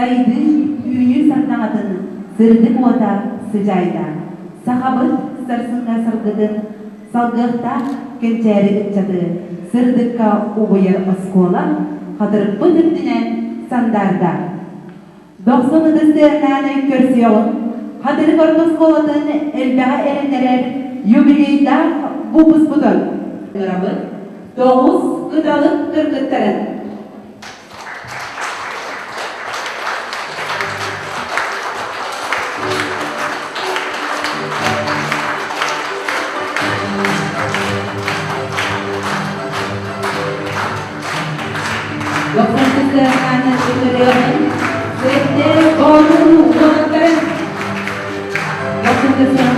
сайдыы үүнүү сардаҥатын сырдык уота сыдьаайда. Сахабыт сарсыҥҥа саргытын салгыахтаах кэнчээри ыччаты сырдыкка угуйар оскуола хатырыкпыт үрдүнэн сандаарда. Дохсун ытыс тыаһынаан көрсүөҕүҥ, Хатырык орто оскуолатын элбэҕи эрэннэрэр юбилейдаах выпускпутун ыҥырабыт тоҕус кыталык кыргыттарын. Дохсун тыаһынаан ыҥырыаҕыҥ, Сэттэ боотур уолаттарын. Дохсун тыаһынаан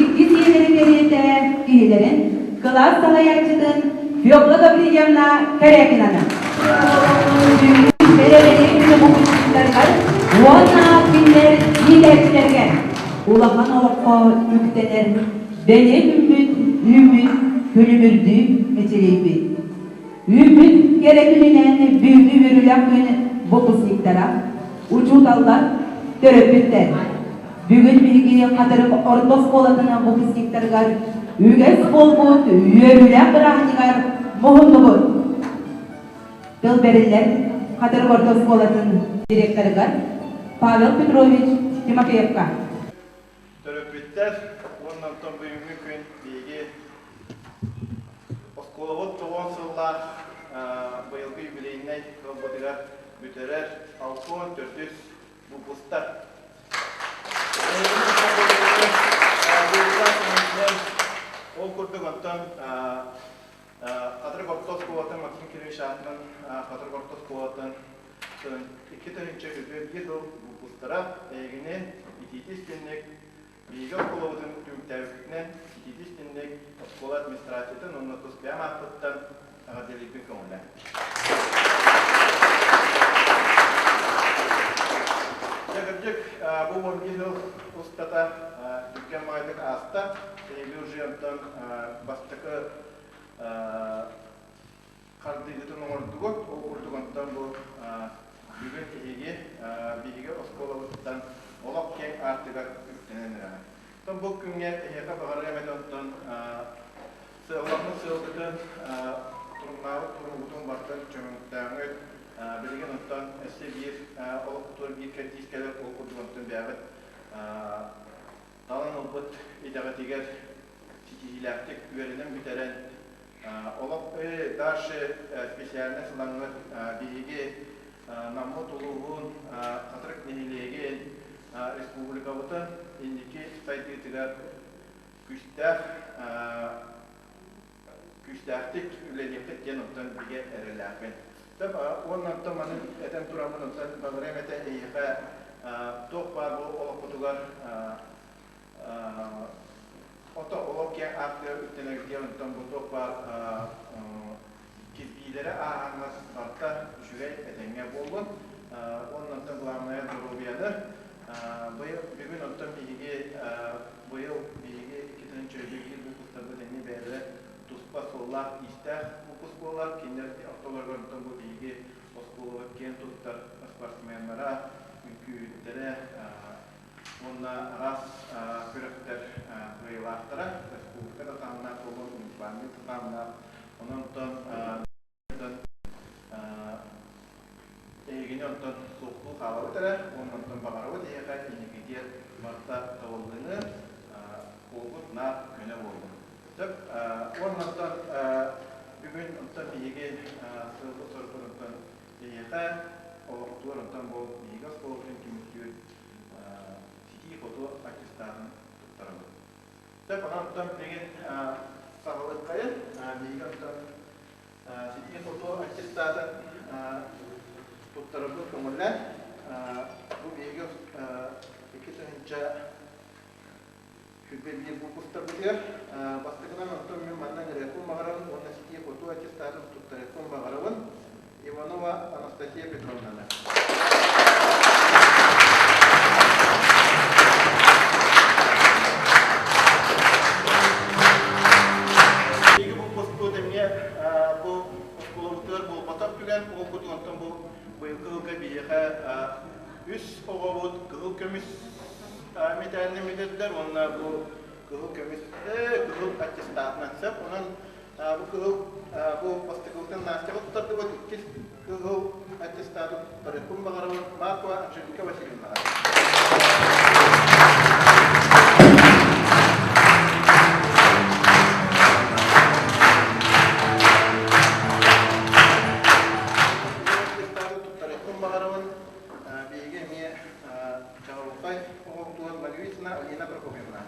Икки сиэлэри кэриэтэ киһилэрин кылаас салайааччытын Фёкла Гаврильевна Корякинаны. Бэрэбэлиир уонна кинилэр иитээччилэргэ улахан олоххо үктэнэр бэлиэ күммүт үүммүт күлүмүрдүү мичилийбит. Үүммүт кэрэ күнүнэн бүгүҥҥү үөрүүлээх күн выпускниктара, учууталлар, төрөппүттэр. Бүгүн биһиги Хатырык орто оскуолатын выпускниктарыгар үгэс буолбут үөрүүлээх бырааһынньыгар муһуннубут. Тыл бэриллэр Хатырык орто оскуолатын директорыгар Павел Петрович Тимофеевка. Төрөппүттэр уонна онтон бүгүҥҥү күн биһиги оскуолабыт тоҕуон сыллаах быйылгы юбилейнай сылбытыгар бүтэрэр 64 выпустар. Ол курдук онтон Хатырык орто оскуолатын Максим Кирович аатынан Хатырык орто оскуолатын 2021 сыл выпустара эйигини итиити-истинник биһиги оскуолабытын түмүктээбиппитинэн итиити-истинник оскуола администрациятын уонна тус бэйэм ааппыттан эҕэрдэлиирбин көҥүллээн. Дьэ, кырдьык, бу 11 сыл устата түргэн баҕайытык ааста. Эһиги уже онтон бастакы хардыыгытын оҥордугут. Ол курдук онтон бу бүгүн эһиги биһиги оскуолабытыттан олох киэҥ аартыгар үктэнэн эрэҕит. Оттон бу күҥҥэ эһиэхэ баҕарыам этэ онтон сыалламмыт сыалгытын, турумнаабыт туруугутун барытын чөмөҥүттээҥҥит билигин онтон өссө биир олохпутугар биир кэрдиис кэлэр ол курдук онтон бэйэҕит талан ылбыт идэҕитигэр ситиһиилээхтик үөрэнэн бүтэрэн олох дальше специальность ылаҥҥыт биһиги Наммыт улууһун Хатырык нэһилиэгин республикабытын инники сайдыытыгар күүстээх күүстээхтик үлэлиэххит диэн оттон бигэ эрэллээхпин. Уонна оттон маны этэн тураммын оттон баҕарыам этэ эһиэхэ туох баар бу олоххутугар ото олох киэҥ аартыгар үктэнэргитигэр онтон бу туох баар кирбиилэрэ ааһаҥҥас барыта үчүгэй этэҥҥэ буоллун. Уонна онтон главное доруобуйаны. Быйыл бүгүн онтон биһиги быйыл биһиги иккитинэн чөйдүүр выпустарбыт эмиэ бэйэлэрэ туспа суоллаах-иистээх выпуск буолар. Кинилэр ортолоругар онтон бу биһиги оскуолабыт киэн туттар спортсменнара, үҥкүүһүттэрэ уонна араас күрэхтэр кыайыылаахтара, республика да таһымнаах буоллун, муниципальнай да таһымнаах. Онон эһигини онтон суохтуу хаалабыт эрэ уонна онтон баҕарабыт эһиэхэ инникитиэр барыта табыллыыны, уолгут наар көнө буоллун. Сөп. Уонна онтон бүгүн онтон биһиги сыалбыт-сорукпут онтон эһиэхэ олохтуур онтон бу биһиги оскуолабытын түмүктүүр ситии-хоту аттестатын туттарабыт. Сөп, онон онтон билигин саҕалыаххайын. Биһиги онтон ситии-хоту аттестатын туттарарбыт көҥүллээх. Бу биһиги 2021 выпустарбытыгар бастакынан онтон мин манна ыҥырыахпын баҕарабын уонна ситии-хоту аттестатын туттарыахпын баҕарабын Иванова Анастасия Петровнаны. биһиэхэ үс оҕобут кыһыл көмүс мэтээлинэн бүтэрдилэр уонна бу кыһыл көмүс кыһыл аттестатынан сөп. Онон бу кыһыл бу бастакыбытын Настяҕа туттардыбыт, иккис кыһыл аттестаты туттарыахпын баҕарабын Маркова Анжелика Васильевнаҕа. Аттестаты туттарыахпын баҕарабын биһиги эмиэ чаҕылхай оҕобутугар Ноговицына Алина Прокопьевна.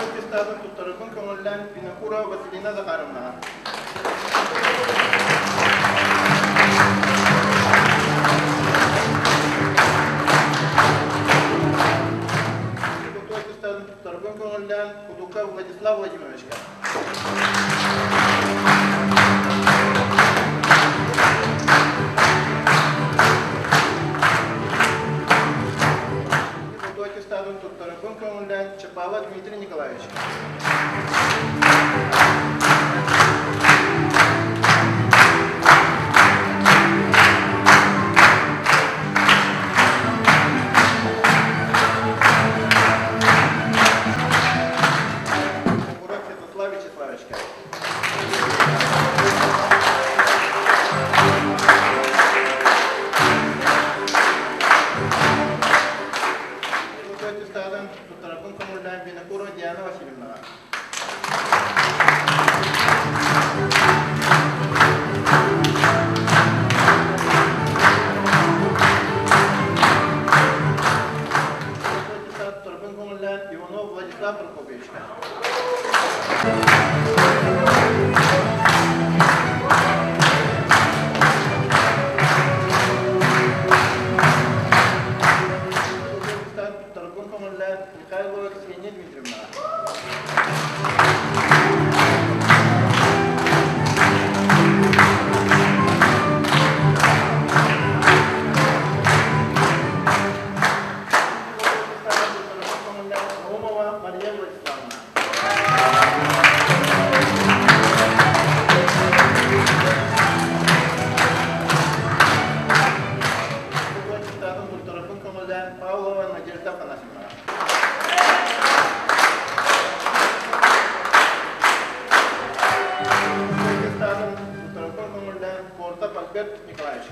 Аттестатын туттарарбын көҥүллээн Винокурова Василина Захаровнаҕа. Аттестатын туттарарбын көҥүллээн Кудука Владислав Владимировичка. Хоту аттестатын туттарарбын көҥүллээн Чапала Дмитрий Николаевич. Мурат Святослав Вячеславовичка. Аттестатын туттарарбын көҥүллээн Винокурова Диана Васильевнаҕа. Аттестатын көҥүллээн Иванов Владислав Прокопьевичка. Торгун көҥүллээн Михайлова Ксения Дмитриевна. Наумова Мария Владиславовна. Павлова Надежда Афанасьевна. Портов Альберт Николаевич.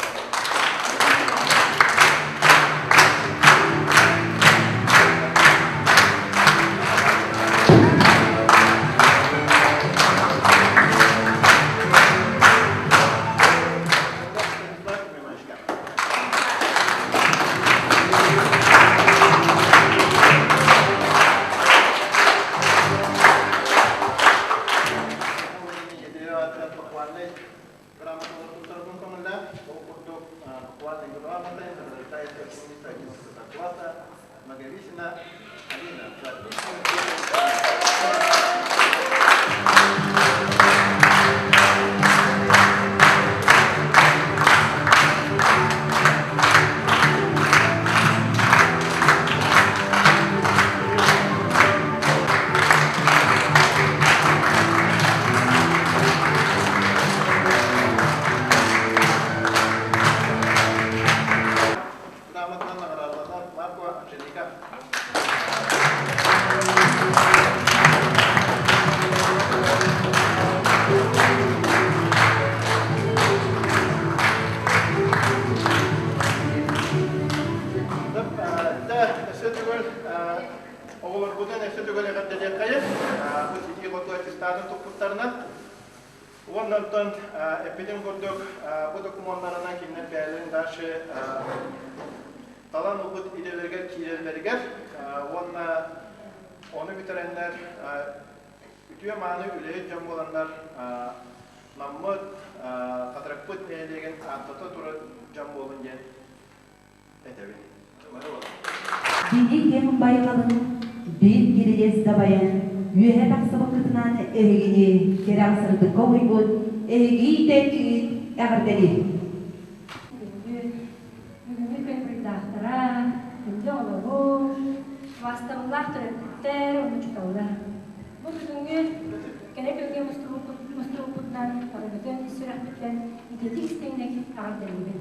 Грамоталар туттарбын көҥүллээх. Ол курдук буквально грамота награждается ученица 11 класса Наговицына Алина за отличную Грамотанан наҕараадаланар Марко Анжелика. Өссө төгүл оҕолорбутун өссө төгүл эҕэрдэлиэххэйин. Бу ситии хоту аттестатын туппуттарынан Уонна оттон эппитим курдук, бу докумуоннарынан кинилэр бэйэлэрин дальше талан ылбыт идэлэригэр киирэллэригэр уонна ону бүтэрэннэр үтүө-мааны үлэһит дьон буоланнар Наммыт, Хатырыкпыт нэһилиэгин ааттата турар дьон буолун диэн этэбин. Биһи кэм байҕалын биир кирилиэс дабайан үөһэ тахсыбыккытынан эһигини кэрэҕэ сырдыкка уһуйбут эһиги иитээччигит эҕэрдэлиир. Күндү бүгүҥҥү күн буруйдаахтара, күндү оҕолорум. Убаастабыллаах төрөппүттэр уонна учууталлар. Бу бүгүҥҥү кэрэ күҥҥэ мустубуппутунан барыбытын ис сүрэхпиттэн итиитик истиҥник эҕэрдэлиибин.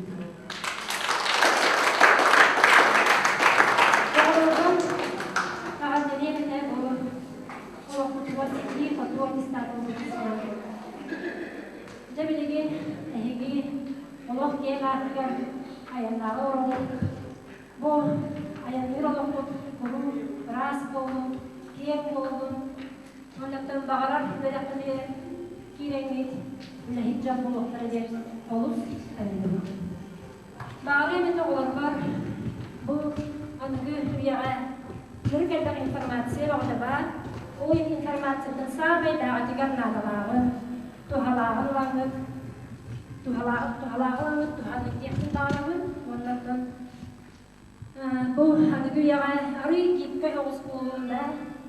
Оҕолорбун эҕэрдэлиэм этэ бу олохпутугар ситии-хотуу аттестатылбытын Дьэ билигин эһиги олох киэҥ аартыгар айаннааҕы олоҕут Бу айанныыр олохпут куруук ыраас буоллун, киэҥ буоллун, уоннаттан баҕарар үөрэххитигэр киирэҥҥит үлэһит дьон буолуохтара диэн олус эрэнэбин. Баҕарыам этэ оҕолорбор бу аныгы үйэҕэ нырык элбэх информация бөҕөтө баар. Ол информацияттан саамай бэҕэтигэр наадалааҕын, туһалааҕын ылаҥҥыт, туһалааҕы ылаҥҥыт туһаныҥ диэхпин баҕарабын. Уоннаттан бу аныгы үйэҕэ арыый гибкэй оҕус буолуон да,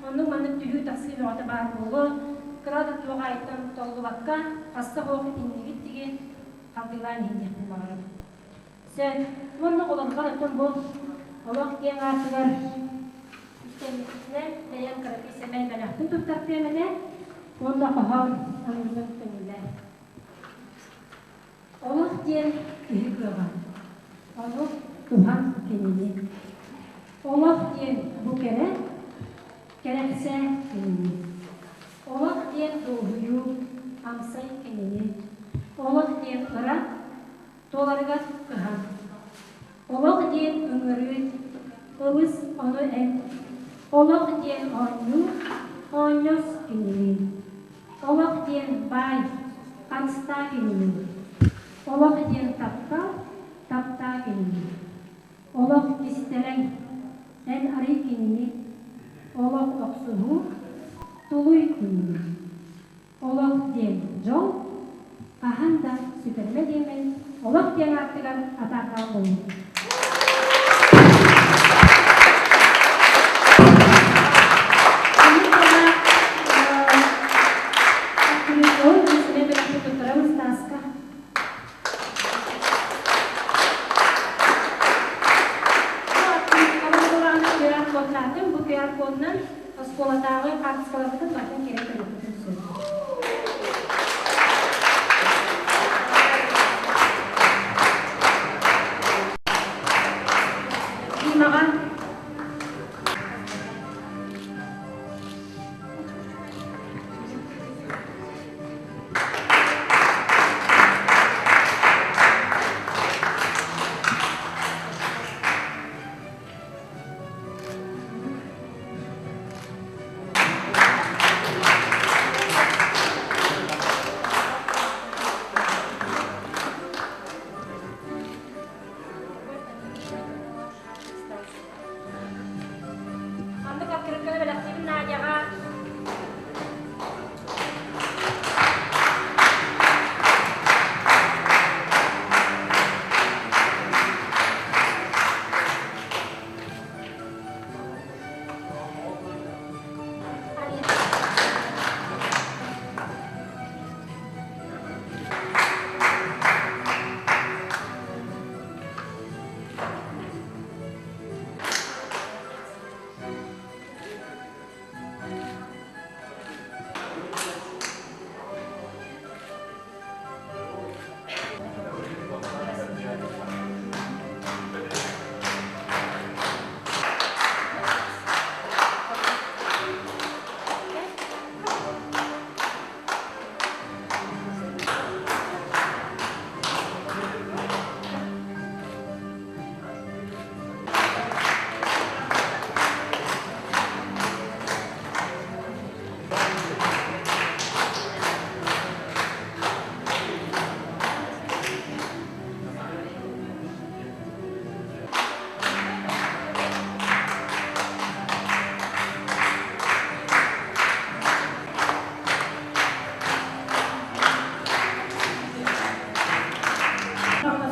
оннук маннык түһүү-тахсыы бөҕөтө баар буолуо. Кыра да туох аайыттан толлубакка, хасса суох иннигит диги хардыылаан иһин диэхпин баҕарабын. Сөп. Уонна оҕолорбор оттон бу олох киэҥ аартыгар үктэммитинэн бэйэм кыракый сэмэй бэлэхпин туттартыам этэ уонна хоһоон аныырбын көҥүллээ. Олох диэн киһи кыаҕа, ону туһан кинини. Олох диэн бу кэрэ, кэрэхсээ кинини. Олох диэн дуоһуйуу, амсай кинини. Олох диэн ыра, туоларыгар кыһан. Олох диэн ыҥырыы, ылыс ону эн. Олох диэн оонньуу, оонньос кинилиин. Олох диэн баай, харыстаа кинилиин. Олох диэн таптал, таптаа кинини. Олох кистэлэҥ, эн арый кинини. Олох охсуһуу, тулуй кинини. Олох диэн дьол, хаһан да сүтэрмэ диэммин олох диэн ааттыгар атаардаах буолуум. Бу QR-кодунан оскуолатааҕы хаартыскаларбытын барытын киирэн көрүөххүтүн сөп. Димаҕа Маннык открытканы бэлэхтиибин Надяҕа.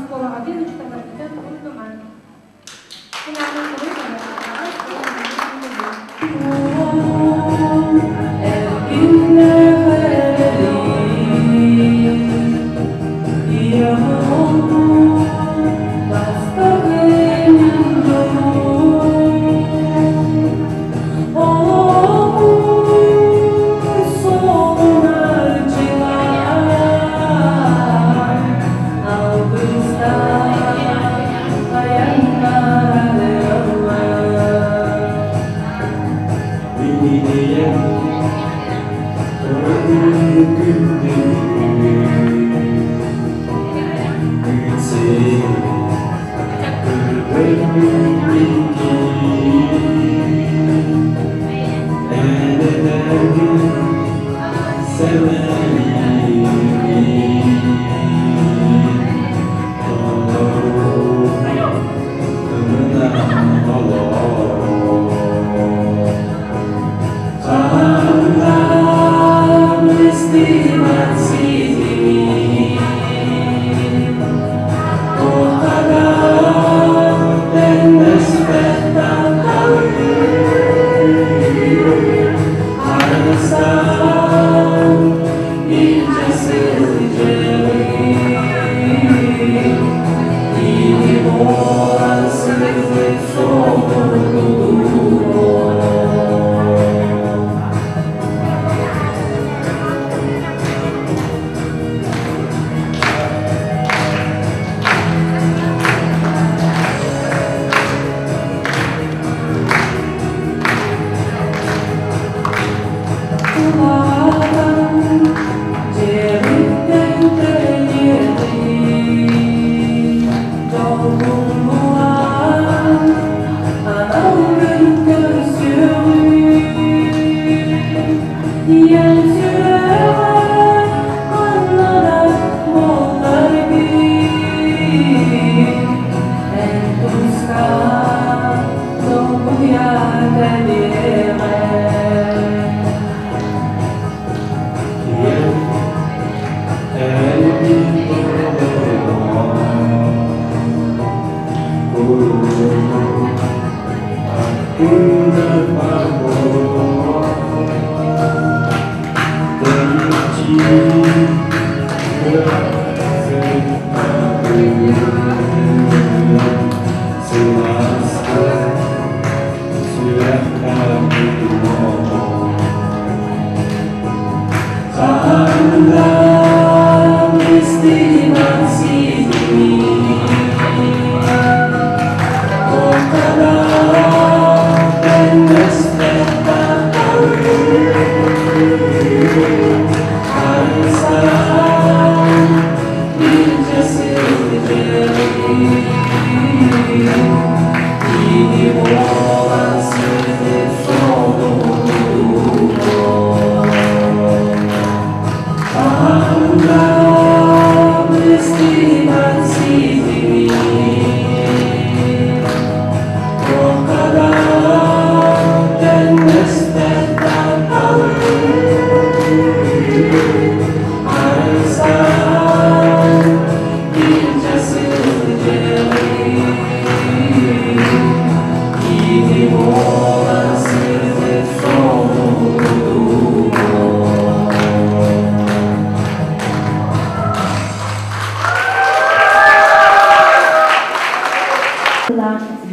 Оскуолаҕа учууталларбытын умнумаҥ. Улаатан дьиэбиттэн тэйиэҕин, дьолбун булан анал күн көрсүөҕүм. Ийэм сүрэҕэ ханна да буоллар биир, эн тускар долгуйа кэлиэҕэ.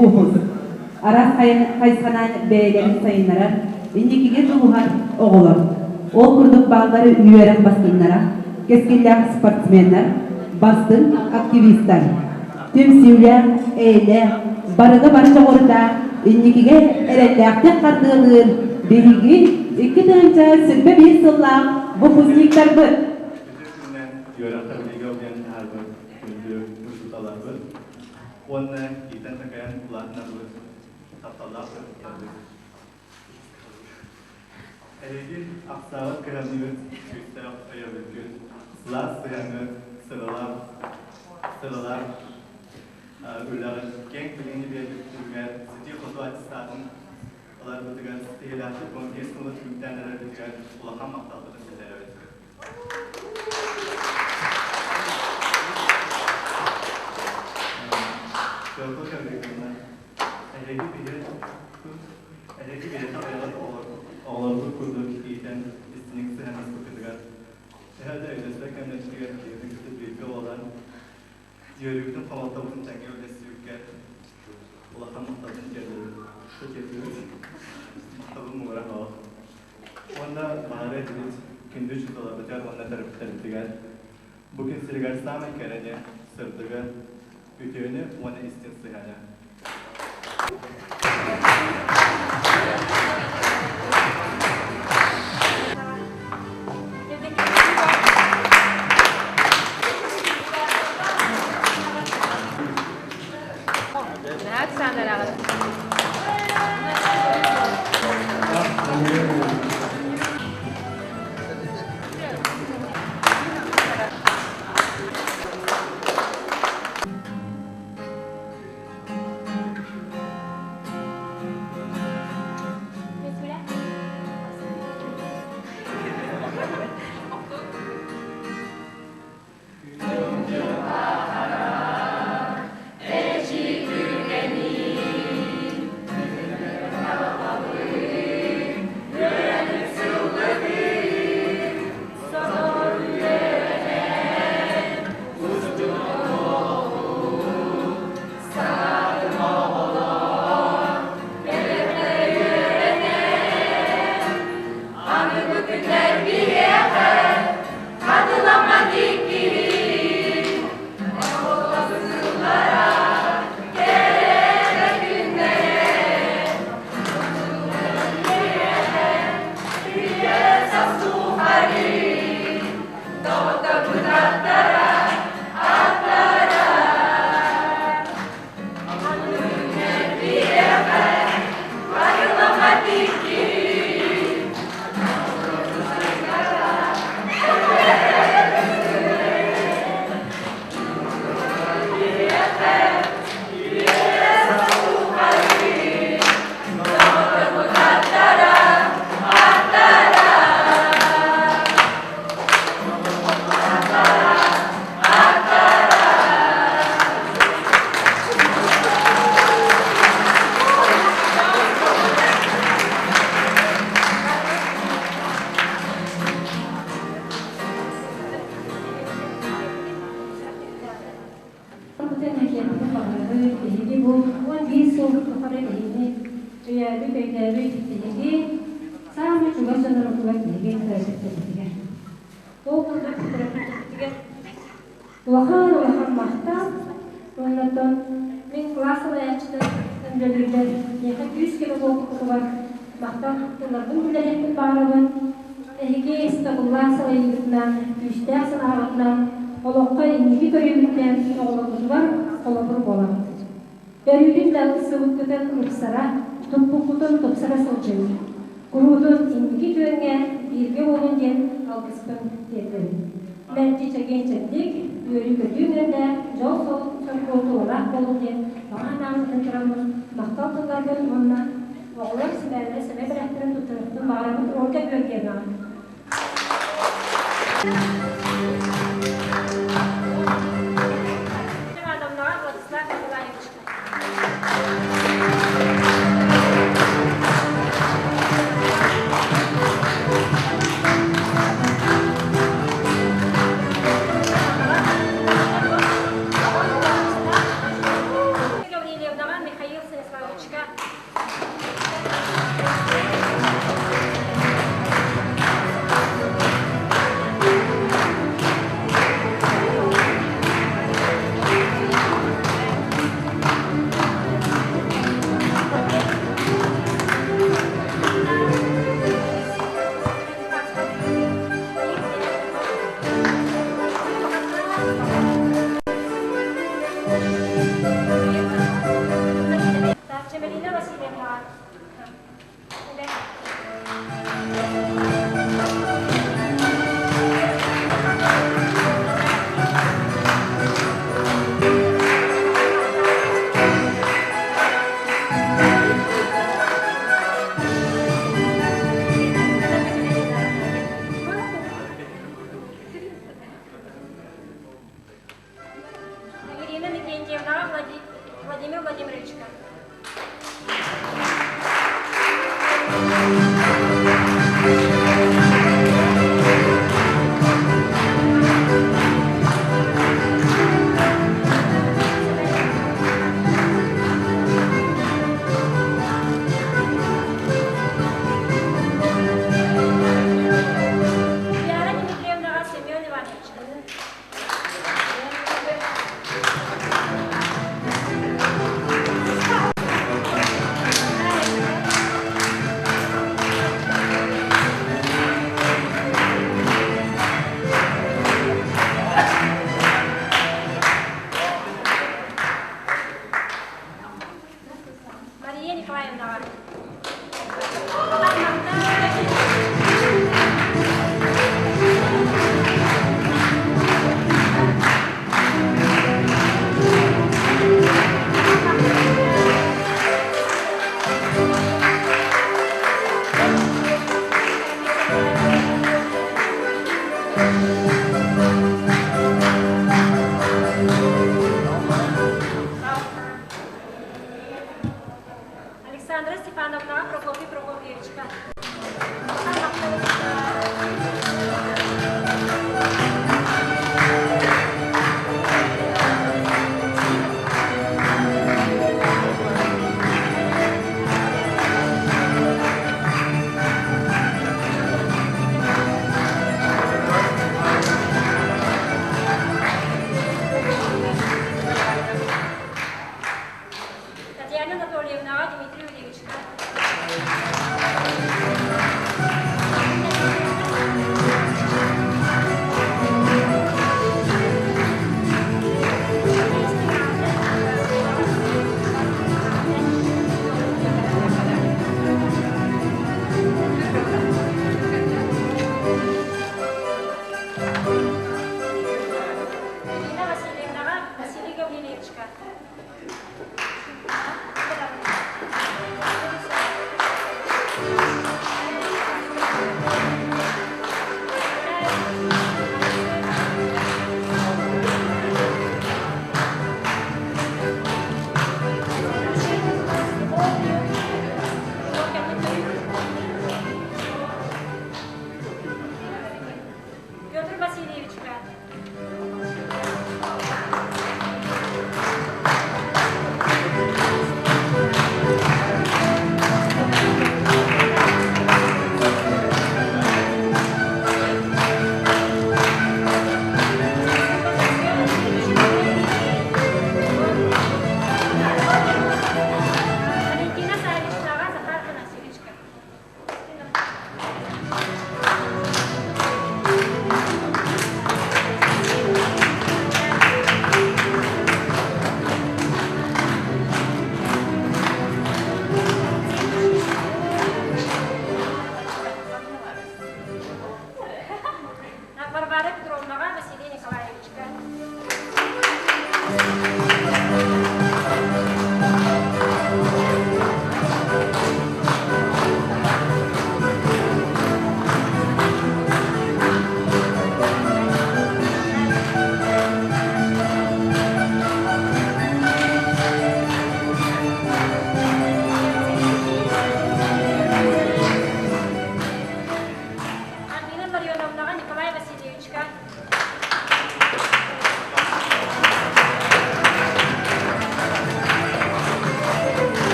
Выпуск. Араас хайысханан бэйэлэрин сайыннарар, инникигэ дьулуһар оҕолор. Ол курдук бааллар үөрэх бастыҥнара, кэскиллээх спортсменнар, бастыҥ активистар. Түмсүүлээх, эйэлээх, барыга бары дьоҕурдаах, инникигэ эрэллээхтик хардыылыыр биһиги 2021 сыллаах выпускниктарбыт. Үтүө күнүнэн үөрэх табылыга диэн таһаарбыт күндү учууталларбыт уонна иитэн-такайан улаатынарбыт тапталлаах төрөппүттэрбит. Эһиги ахсаабат кыһамньыгыт, күүстээх өйөбүлгүт, сылаас сыһыаҥҥыт, сыралаах, сыралаах үлэҕит киэҥ билиини биэрбиттэригэр ситии-хотуу аттестатын ыларбытыгар ситиһиилээхтик 15 сылы түмүктээн эрэрбитигэр улахан махталбытын биллэрэбит. Петр Гавриловна, эһиги биһи эһиги биһиэхэ бэйэҕит оҕолоргут курдук иитэн истиҥник сыһыаннаспыккытыгар, төһө да өйдөспөт кэмнэрбитигэр биһигини кытта бииргэ буолан, үөрүүбүтүн хомолтобутун тэҥҥэ үллэстибиккэ улахан махталбын тиэрдэбин. Тиэрдэбин. Махталым муҥура суох. Уонна баҕарыа этибит күндү учууталларбытыгар уонна төрөппүттэрбитигэр бу күн сиригэр саамай кэрэни, сырдыгы, үтүөнү уонна истиҥ сыһыаны. Биһиги саамай чугас дьоннорбутугар биһиги төрөппүттэрбитигэр. Ол курдук төрөппүттэрбитигэр улахан-улахан махтал. Уонна оттон мин кылаас салайааччытын үлэлиирбэр миэхэ күүс-көмө буолбуккутугар махтал тылларбын биллэриэхпин баҕарабын. Эһиги сатабыллаах салайыыгытынан, күүстээх санааҕытынан, олоххо инники көрүүгүтүнэн оҕолоргутугар холобур буолаҕыт. Өрүүтүн да ылсыбыккытын ыпсара, туппуккутун тупсара сылдьыҥ. Куруутун инники күөҥҥэ бииргэ буолун диэн алгыспын тиэрдэбин. Мэлдьи чэгиэн-чэбдик, үөрүү-көтүү үөрдээх, дьол-соргу туолаах буолун диэн баҕа санаабытын тураммын махтал тылларбын уонна оҕолор сибээлэрэ сэмэй бэлэхтэрин туттарыахпын баҕарабын Ольга Георгиевнаҕа. Ивановнаҕа Владислав Николаевичка. Гаврильевнаҕа Михаил Станиславовичка. Чемелина Васильевна. Ирина Викентьевна Владимир Владимировичка. Вера Дмитриевнаҕа Семен Ивановичка. Мария Николаевнаҕа. Александра Степановна Прокопий Прокопьевичка. Татьяна Анатольевнаҕа Дмитрий Юрьевичка.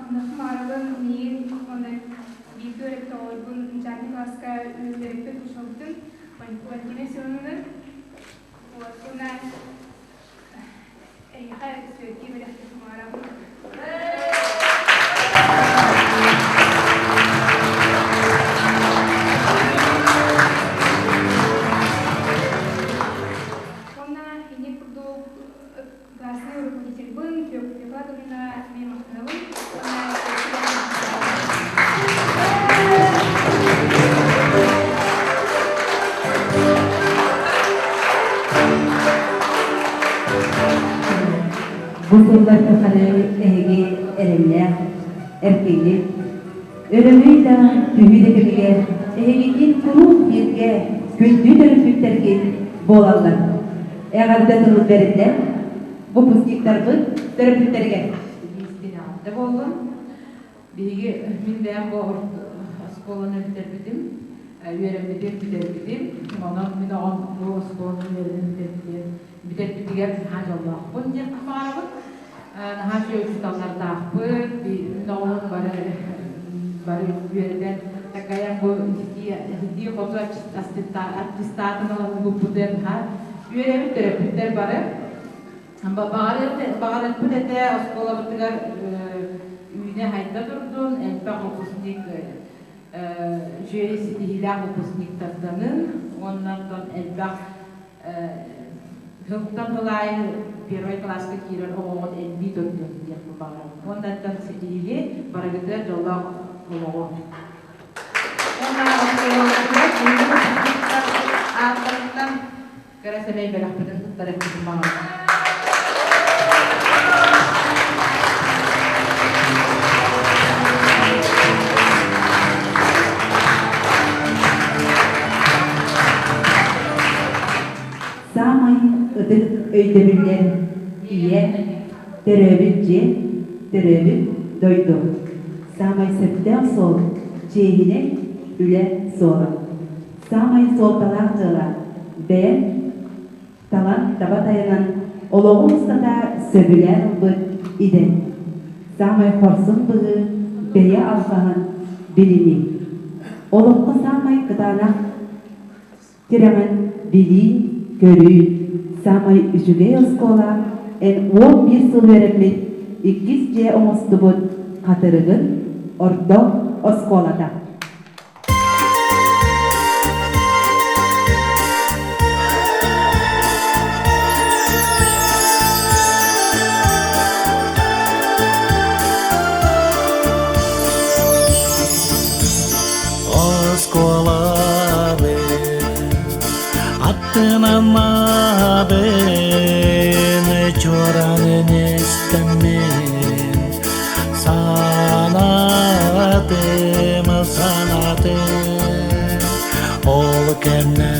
Махтаныахпын баҕарабын миигин уонна бииргэ үөрэппит оҕолорбун начальник класска үөрэппит учууталбытын Валентина Семеновна. Вот, уонна эһиэхэ сүөккэ бэлэхтиэхпин баҕарабын. Уонна инник курдук классный руководительбын Фёкла Тумина эмиэ махтанабын. Бу сыллар тухары эһиги эрэллээх, эркиҥҥит, өрөмүй да түһүү да кэмигэр эһигитин куруук бииргэ күндү төрөппүттэргит буолаллар. Эҕэрдэ тылы бэриллэн, выпускниктарбыт төрөппүттэригэр. Биистин буоллун. Биһиги мин бэйэм бу оскуоланы бүтэрбитим, үөрэммитим, бүтэрбитим. Онон мин оҕом бу оскуоланы үөрэнэн бүтэрбитигэр наһаа дьоллоохпун диэн баҕарабын. Наһаа үчүгэй учууталлардаахпыт, мин оҕолорум бары бары үөрэтэн такайан бу ситии хоту аттестатын ылан угуппутугар наһаа үөрэбит төрөппүттэр бары. Баҕарыахпыт этэ оскуолабытыгар үүнэ-хайда турдун, элбэх выпускник үчүгэй ситиһиилээх выпускниктарданын уонна оттон элбэх сылтан сыл аайы первай кылааска киирэр оҕоҕут элбии турдун диэхпин баҕарабын. Уонна оттон ситиһиини барыгытыгар дьоллоох олоҕу. Уонна оскуолабытыгар ааттарыттан кыра сэмэй бэлэхпитин туттарыахпытын баҕарабын. Саамай ытык өйдөбүллэр ийэ, төрөөбүт дьиэ, төрөөбүт дойду. Саамай сөптөөх суол чиэһинэй үлэ суола. Саамай суолталаах дьыала бэйэм талан таба тайанан олоҕум устата сөбүлээн ылбыт идэм. Саамай хорсун быһыы бэйэ алҕаһын билинии. Олоххо саамай кытаанах тирэҕин билии, көрүү. Саамай үчүгэй оскуола эн 11 сыл үөрэммит иккис дьиэ оҥостубут Хатырыгын орто оскуолата. Оскуолабы аттынан маабын чуоранын истэммин санаатым санаатым ол кэмнэ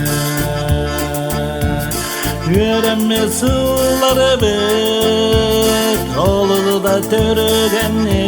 үөрэммит сылларыбыт олу да төрөгөннү.